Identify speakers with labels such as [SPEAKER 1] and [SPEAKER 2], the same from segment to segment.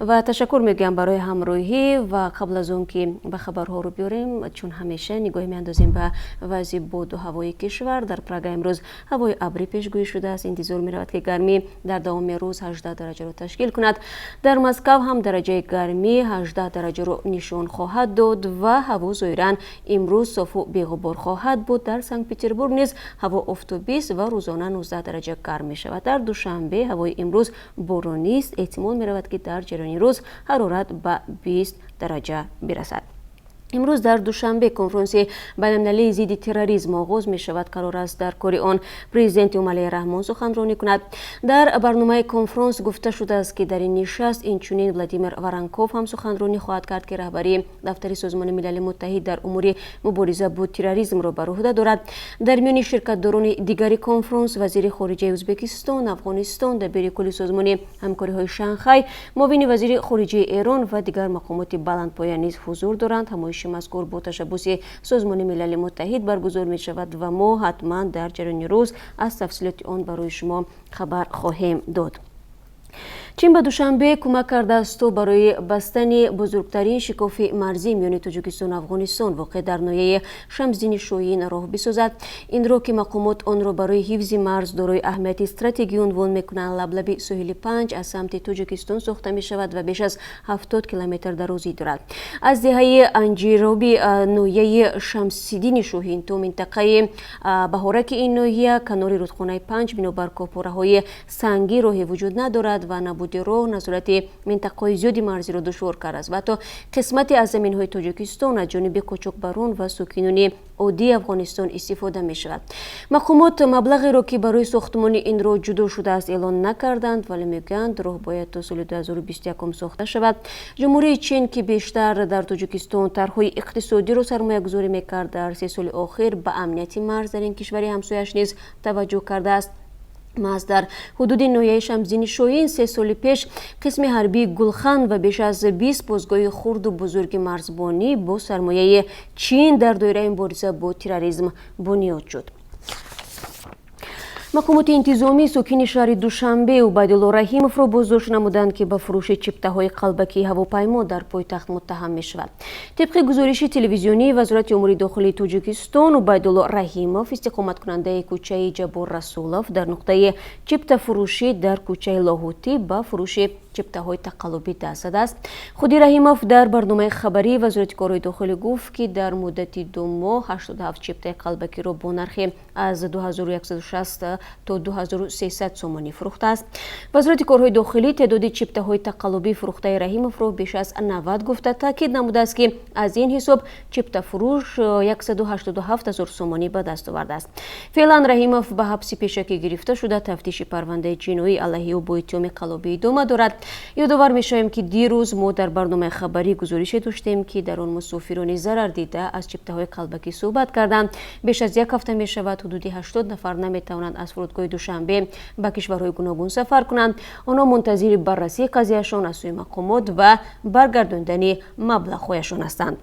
[SPEAKER 1] Ва ташаккур мегӯям барои ҳамроҳӣ. Ва қабл аз он ки ба хабарҳо рӯ биёрем, чун ҳамеша нигоҳе меандозем ба вазъи боду ҳавои кишвар. Дар Прага имрӯз ҳавои абрӣ пешгӯӣ шудааст. Интизор меравад, ки гармӣ дар давоми рӯз 18 дараҷаро ташкил кунад. Дар Москав ҳам дараҷаи гармӣ 18 дараҷаро нишон хоҳад дод ва ҳаво зоҳиран имрӯз софу беғубор хоҳад буд. Дар Санкт Петербург низ ҳаво офтобист ва рӯзона 19 дараҷа гарм мешавад. Дар Душанбе ҳавои имрӯз боронист. Эҳтимол меравад, ки дар ҷараёни рӯз ҳарорат ба 20 дараҷа бирасад. Имрӯз дар Душанбе конфронси байналмилалии зидди терроризм оғоз мешавад. Қарор аст, дар кори он президенти Эмомалӣ Раҳмон суханронӣ кунад. Дар барномаи конфронс гуфта шудааст, ки дар ин нишаст инчунин Владимир Воронков ҳам суханронӣ хоҳад кард, ки раҳбарии дафтари Созмони Милали Муттаҳид дар умури мубориза бо терроризмро бар уҳда дорад. Дар миёни ширкатдорони дигари конфронс вазири хориҷаи Ӯзбекистон, Афғонистон, дабири кулли Созмони ҳамкориҳои Шанхай, муовини вазири хориҷаи Эрон ва дигар мақомоти баландпоя низ ҳузур доранд. Ҳамоиши мазкур бо ташаббуси Созмони Милали Муттаҳид баргузор мешавад ва мо ҳатман дар ҷараёни рӯз аз тафсилоти он барои шумо хабар хоҳем дод. Чин ба Душанбе кӯмак кардааст, то барои бастани бузургтарин шикофи марзӣ миёни Тоҷикистону Афғонистон, воқеъ дар ноҳияи Шамсиддини Шоҳин, роҳ бисозад. Ин роҳ, ки мақомот онро барои ҳифзи марз дорои аҳамияти стратегӣ унвон мекунанд, лаблаби соҳили Панҷ аз самти Тоҷикистон сохта мешавад ва беш аз 70 километр дарозӣ дорад. Аз деҳаи Анҷироби ноҳияи Шамсиддини Шоҳин то минтақаи Баҳораки ин ноҳия, канори рудхонаи Панҷ, бинобар кӯҳпораҳои сангӣ роҳе вуҷуд надорад ва набуди роҳ назорати минтақаҳои зиёди марзиро душвор кардааст ва ҳатто қисмате аз заминҳои Тоҷикистон аз ҷониби қочоқбарон ва сокинони оддии Афғонистон истифода мешавад. Мақомот маблағеро, ки барои сохтмони ин роҳ ҷудо шудааст, эълон накарданд, вале мегӯянд, роҳ бояд то соли 2021 сохта шавад. Ҷумҳурии Чин, ки бештар дар Тоҷикистон тарҳҳои иқтисодиро сармоягузорӣ мекард, дар 3 соли охир ба амнияти марз дар ин кишвари ҳамсояш низ таваҷҷӯҳ кардааст. Маҳз дар ҳудуди ноҳияи Шамсиддини Шоҳин 3 соли пеш қисми ҳарбии Гулхан ва беш аз 20 посгоҳи хурду бузурги марзбонӣ бо сармояи Чин дар доираи мубориза бо терроризм бунёд шуд. Мақомоти интизомӣ сокини шаҳри Душанбе Убайдулло Раҳимовро боздошт намуданд, ки ба фурӯши чиптаҳои қалбакии ҳавопаймо дар пойтахт муттаҳам мешавад. Тибқи гузориши телевизионии Вазорати умури дохилии Тоҷикистон, Убайдулло Раҳимов, истиқоматкунандаи кӯчаи Ҷаббор Расулов, дар нуқтаи чиптафурӯшӣ дар кӯчаи Лоҳутӣ ба фурӯши чиптаҳои тақаллубӣ даст задааст. Худи Раҳимов дар барномаи хабарии Вазорати корҳои дохилӣ гуфт, ки дар муддати 2 моҳ 87 чиптаи қалбакиро бо нархи аз 2160 то 2300 сомонӣ фурӯхтааст. Вазорати корҳои дохилӣ теъдоди чиптаҳои тақаллубӣ фурӯхтаи Раҳимовро беш аз 90 гуфта, таъкид намудааст, ки аз ин ҳисоб чиптафурӯш 187 ҳазор сомонӣ ба даст овардааст. Феълан Раҳимов ба ҳабси пешакӣ гирифта шуда, тафтиши парвандаи ҷиноӣ алайҳи ӯ бо иттиҳоми қаллобӣ идома дорад. Ёдовар мешавем, ки дирӯз мо дар барномаи хабарӣ гузорише доштем, ки дар он мусофирони зарардида аз чиптаҳои қалбакӣ суҳбат карданд. Беш аз як ҳафта мешавад, ҳудуди 80 нафар наметавонанд аз фурудгоҳи Душанбе ба кишварҳои гуногун сафар кунанд. Онҳо мунтазири баррасии қазияшон аз сӯи мақомот ва баргардондани маблағҳояшон ҳастанд.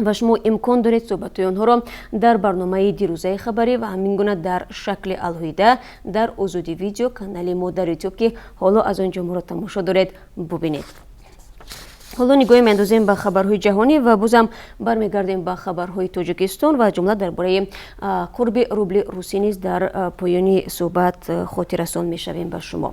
[SPEAKER 1] Ва шумо имкон доред суҳбатҳои онҳоро дар барномаи дирӯзаи хабарӣ ва ҳамин гуна дар шакли алоҳида дар Озоди Видео, канали мо дар Ютуб, ки ҳоло аз он ҷо моро тамошо доред, бубинед. Ҳоло нигоҳе меандозем ба хабарҳои ҷаҳонӣ ва бозам бармегардем ба хабарҳои Тоҷикистон ва аз ҷумла дар бораи қурби рубли русӣ низ дар поёни суҳбат хотиррасон мешавем ба шумо.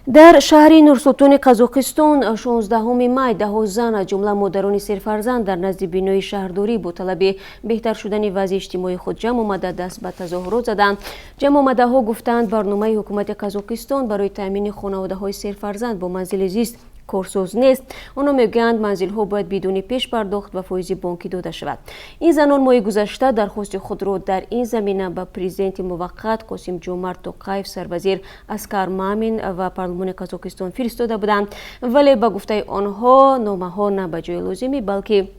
[SPEAKER 1] Дар шаҳри Нурсултони Қазоқистон 16 май даҳо зан, аз ҷумла модарони серфарзанд, дар назди бинои шаҳрдорӣ бо талаби беҳтар шудани вазъи иҷтимоии худ ҷамъ омада, даст ба тазоҳурот заданд. Ҷамъомадаҳо гуфтаанд, барномаи ҳукумати Қазоқистон барои таъмини хонаводаҳои серфарзанд бо манзили зист корсоз нест. Онҳо мегӯянд, манзилҳо бояд бидуни пешпардохт ва фоизи бонкӣ дода шавад. Ин занон моҳи гузашта дархости худро дар ин замина ба президенти муваққат Қосим Ҷомарт Тоқаев, сарвазир Аскар Мамин ва парлумони Қазоқистон фиристода буданд, вале ба гуфтаи онҳо номаҳо на ба ҷои лозимӣ, балки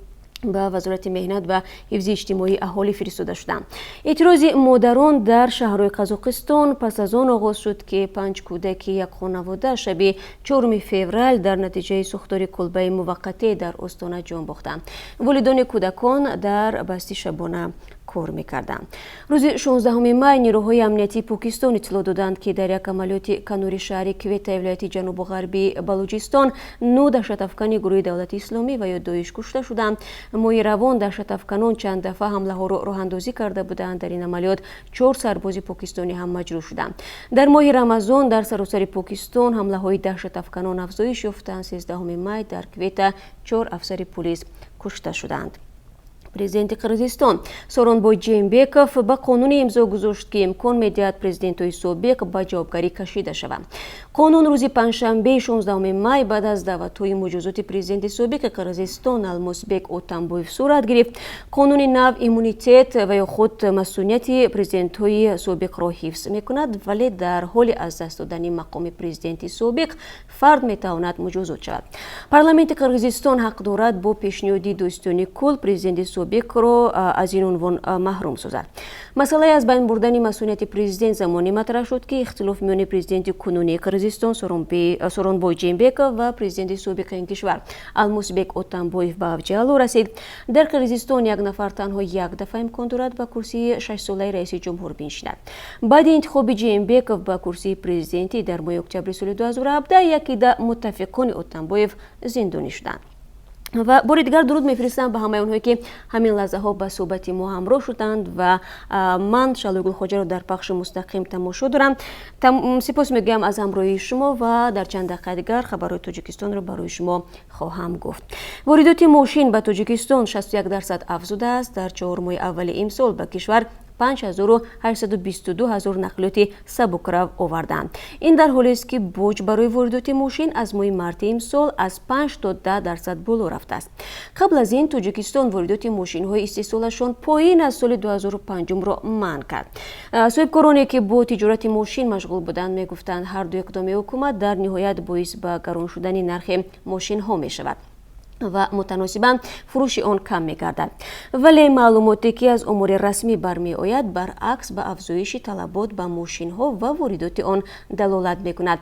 [SPEAKER 1] ба Вазорати меҳнат ва ҳифзи иҷтимоии аҳолӣ фиристода шуданд. Эътирози модарон дар шаҳрҳои Қазоқистон пас аз он оғоз шуд, ки панҷ кӯдаки як хонавода шаби 4 феврал дар натиҷаи сӯхтори кулбаи муваққатӣ дар Остона ҷон бохтанд. Волидони кӯдакон дар басти шабона кушта. Кор мекарданд. Рӯзи 16 май нерӯҳои амниятии Покистон иттилоъ доданд, ки дар як амалиёти канори шаҳри Кветаи вилояти ҷанубу ғарбии Балуҷистон нӯ даҳшатафкани гурӯҳи Давлати Исломӣ ва ё Доиш кушта шуданд. Моҳи равон даҳшатафканон чанд дафъа ҳамлаҳоро роҳандозӣ карда буданд. Дар ин амалиёт чор сарбози покистонӣ ҳам маҷрӯҳ шуданд. Дар моҳи Рамазон дар саросари Покистон ҳамлаҳои даҳшатафканон афзоиш ёфтанд. 13 май дар Квета чор афсари пулис кушта шуданд. Президенти Қирғизистон Сооронбой Жээнбеков ба қонуне имзо гузошт, ки имкон медиҳад президентҳои собиқ ба ҷавобгарӣ кашида шаванд. Қонун рӯзи панҷшанбеи 16 май баъд аз даъватҳои муҷозоти президенти собиқи Қирғизистон Алмосбек Отамбоев сурат гирифт. Қонуни нав иммунитет ва ё худ масунияти президентҳои собиқро ҳифз мекунад, вале дар ҳоли аз даст додани мақоми президенти собиқ фард метавонад муҷозот шавад. Парламенти Қирғизистон ҳақ дорад бо пешниҳоди Додситони кулл президенти собиқро аз ин унвон маҳрум созад. Масъалаи аз байн бурдани масунияти президент замоне матраҳ шуд, ки ихтилоф миёни президенти кунунии Қирғизистон Сооронбой Жээнбеков ва президенти собиқи ин кишвар Алмосбек Отамбоев ба авҷи ало расид. Дар Қирғизистон як нафар танҳо як дафъа имкон дорад ба курсии шашсолаи раиси ҷумҳур биншинад. Баъди интихоби Жээнбеков ба курсии президентӣ дар моҳи октябри соли 2017 як идда муттафиқони Отамбоев зиндонӣ шуданд. Ва бори дигар дуруд мефиристам ба ҳамаи онҳое, ки ҳамин лаҳзаҳо ба суҳбати мо ҳамроҳ шуданд ва ман Шалугул Хоҷаро дар пахши мустақим тамошо дорам. Сипос мегӯям аз ҳамроҳии шумо ва дар чанд дақиқа дигар хабарҳои Тоҷикистонро барои шумо хоҳам гуфт. Воридоти мошин ба Тоҷикистон 61% афзудааст. Дар 4 моҳи аввали имсол ба кишвар 5822 ҳазор нақлиёти сабукрав оварданд. Ин дар ҳолест, ки боҷ барои воридоти мошин аз моҳи марти имсол аз 5 то 10% боло рафтааст. Қабл аз ин Тоҷикистон воридоти мошинҳои истеҳсолашон поин аз соли 2005-ро манъ кард. Соҳибкороне, ки бо тиҷорати мошин машғул буданд, мегуфтанд, ҳарду иқдоми ҳукумат дар ниҳоят боис ба гарон шудани нархи мошинҳо мешавад ва мутаносибан фурӯши он кам мегардад. Вале маълумоте, ки аз омори расмӣ бармеояд, баръакс ба афзоиши талабот ба мошинҳо ва воридоти он далолат мекунад.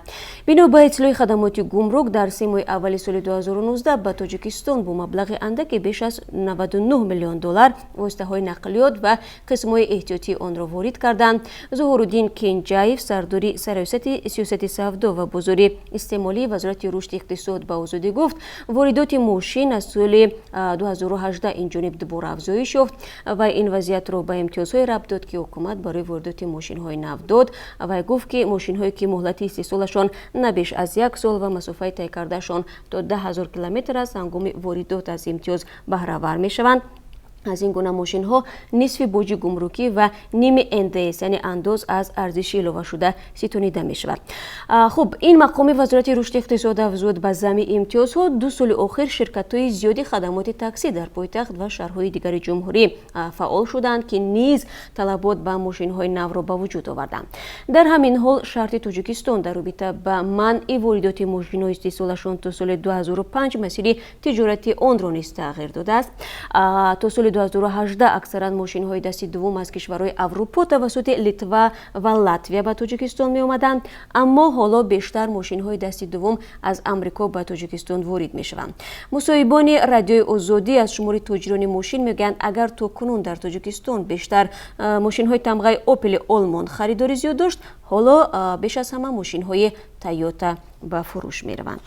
[SPEAKER 1] Бино ба иттилои хадамоти гумрук, дар 3 моҳи аввали соли 2019 ба Тоҷикистон бо маблағи андаке беш аз 99 миллион доллар воситаҳои нақлиёт ва қисмҳои эҳтиётии онро ворид карданд. Зуҳуруддин Кенҷаев, сардори Сарраёсати сиёсати савдо ва бозори истеъмолии Вазорати рушди иқтисод, ба Озодӣ гуфт, воридоти мошин аз соли 2018 инҷониб дубора афзоиш ёфт ва ин вазъиятро ба имтиёзҳое рабт дод, ки ҳукумат барои воридоти мошинҳои нав дод. Вай гуфт, ки мошинҳое, ки муҳлати истеҳсолашон на беш аз як сол ва масофаи тай кардаашон то 10 000 километр аст, ҳангоми воридот аз имтиёз баҳравар мешаванд. Аз ин гуна мошинҳо нисфи боҷи гумрукӣ ва ними НДС, яъне андоз аз арзиши иловашуда, ситонида мешавад. Хуб, ин мақоми Вазорати рушди иқтисод афзуд, ба замми имтиёзҳо 2 соли охир ширкатҳои зиёди хадамоти таксӣ дар пойтахт ва шаҳрҳои дигари ҷумҳурӣ фаъол шуданд, ки низ талабот ба мошинҳои навро ба вуҷуд оварданд. Дар ҳамин ҳол шарти Тоҷикистон дар робита ба манъи воридоти мошинҳои истеҳсолашон то соли 2005 масири тиҷорати онро низ тағйир додааст. То соли 2018 аксаран мошинҳои дасти дуввум аз кишварҳои Аврупо тавассути Литва ва Латвия ба Тоҷикистон меомаданд, аммо ҳоло бештар мошинҳои дасти дуввум аз Амрико ба Тоҷикистон ворид мешаванд. Мусоҳибони Радиои Озодӣ аз шумори тоҷирони мошин мегӯянд, агар то кунун дар Тоҷикистон бештар мошинҳои тамғаи Опели Олмон харидорӣ зиёд дошт, ҳоло беш аз ҳама мошинҳои Тойота ба фурӯш мераванд.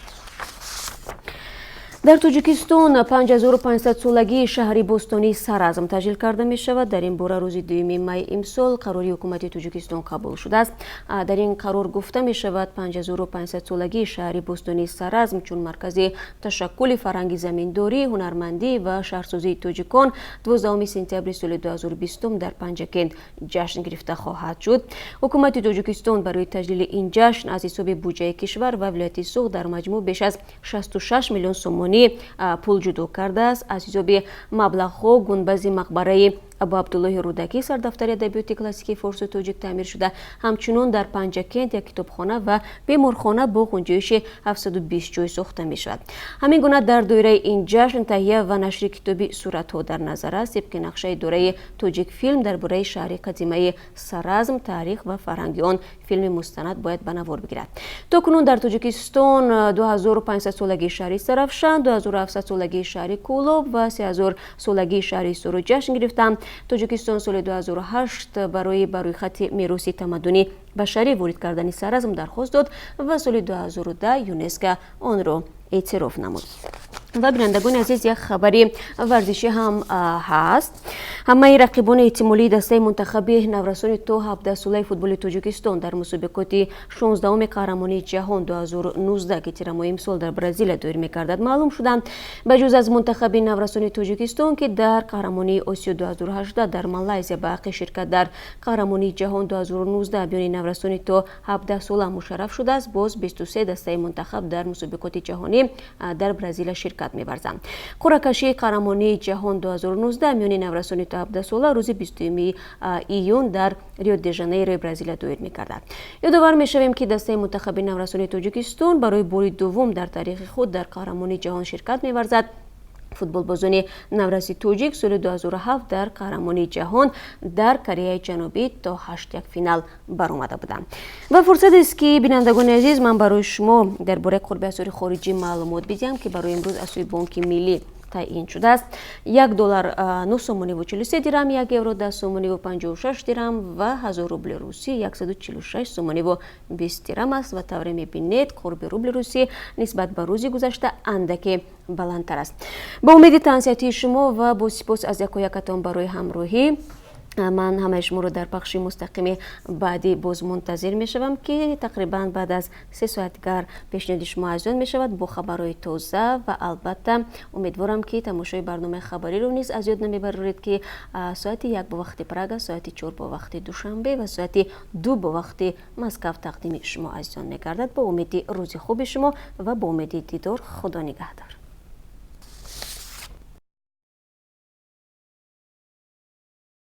[SPEAKER 1] Дар Тоҷикистон 5500 солагии шаҳри бостонии Саразм таҷлил карда мешавад. Дар ин бора рӯзи 2 майи имсол қарори ҳукумати Тоҷикистон қабул шудааст. Дар ин қарор гуфта мешавад, 5500 солагии шаҳри бостонии Саразм чун маркази ташаккули фарҳанги заминдорӣ, ҳунармандӣ ва шаҳрсозии тоҷикон 12 сентябри соли 2020 дар Панҷакент ҷашн гирифта хоҳад шуд. Ҳукумати Тоҷикистон барои таҷлили ин ҷашн аз ҳисоби буҷаи кишвар ва вилояти Суғд дар маҷмӯъ беш аз 66 миллион сомонӣ пул ҷудо кардааст. Аз ҳисоби маблағҳо гунбази мақбараи Абу Абдуллоҳи Рӯдакӣ, сардафтари адабиёти классикии форсу тоҷик, таъмир шуда, ҳамчунон дар Панҷакент як китобхона ва беморхона бо ғунҷоиши 720 ҷой сохта мешавад. Ҳамин гуна дар доираи ин ҷашн таҳия ва нашри китоби суратҳо дар назар аст. Тибқи нақшаи доираи Тоҷикфилм дар бораи шаҳри қадимаи Саразм, таърих ва фарҳанги он филми мустанад бояд ба навор бигирад. То кунун дар Тоҷикистон 2500 солагии шаҳри Сарафшан, 2700 солагии шаҳри Кӯлоб ва 3000 солагии шаҳри Ҳисорро ҷашн гирифтанд. Тоҷикистон соли 2008 барои ба рӯйхати мероси тамаддуни башарӣ ворид кардани саразм дархост дод ва соли 2010 ЮНЕСКО онро эътироф намуд. Ва, бинандагони азиз, як хабари варзишӣ ҳам ҳаст. Ҳамаи рақибони эҳтимолии дастаи мунтахаби наврасони то 17-солаи футболи Тоҷикистон дар мусобиқоти 16-уми Қаҳрамонии ҷаҳон 2019, ки тирамоҳи имсол дар Бразилия доир мегардад, маълум шуданд. Ба ҷуз аз мунтахаби наврасони Тоҷикистон, ки дар Қаҳрамонии Осиё 2018 дар Малайзия ба ҳаққи ширкат дар Қаҳрамонии ҷаҳон 2019 миёни наврасони то 17 сола мушарраф шудааст, боз 23 дастаи мунтахаб дар мусобиқоти ҷаҳонӣ дар Бразилия ширкат меварзанд. Қуръакашии Қаҳрамонии ҷаҳон 2019 миёни наврасони то 17 сола рӯзи 20 июн дар Рио де Жанейрои Бразилия доир мегардад. Ёдовар мешавем, ки дастаи мунтахаби наврасони Тоҷикистон барои бори дуввум дар таърихи худ дар Қаҳрамонии ҷаҳон ширкат меварзад. Футболбозони навраси тоҷик соли 2007 дар Қаҳрамонии ҷаҳон дар Кореяи Ҷанубӣ то ҳаштякфинал баромада буданд. Ва фурсатест, ки, бинандагони азиз, ман барои шумо дар бораи қурби асъори хориҷӣ маълумот бидиҳам, ки барои имрӯз аз сӯи Бонки Миллӣ таъин шудааст. 1 доллар 9 сомониву 43 дирам, 1 евро 10 сомониву 56 дирам ва 1000 рубли русӣ 146 сомониву 20 дирам аст. Ва тавре мебинед, қурби рубли русӣ нисбат ба рӯзи гузашта андаке баландтар аст. Ба умеди тансиҳатии шумо ва бо сипос аз якоякатон барои ҳамроҳӣ, ман ҳамаи шуморо дар пахши мустақими баъдӣ боз мунтазир мешавам, ки тақрибан баъд аз 3 соат дигар пешниҳоди шумо азизон мешавад бо хабарҳои тоза. Ва албатта, умедворам, ки тамошои барномаи хабариро низ аз ёд намебароред, ки соати 1 бо вақти Прага, соати 4 бо вақти Душанбе ва соати 2 бо вақти Москав тақдими шумо азизон мегардад. Бо умеди рӯзи хуби шумо ва бо умеди дидор, Худо нигаҳдор.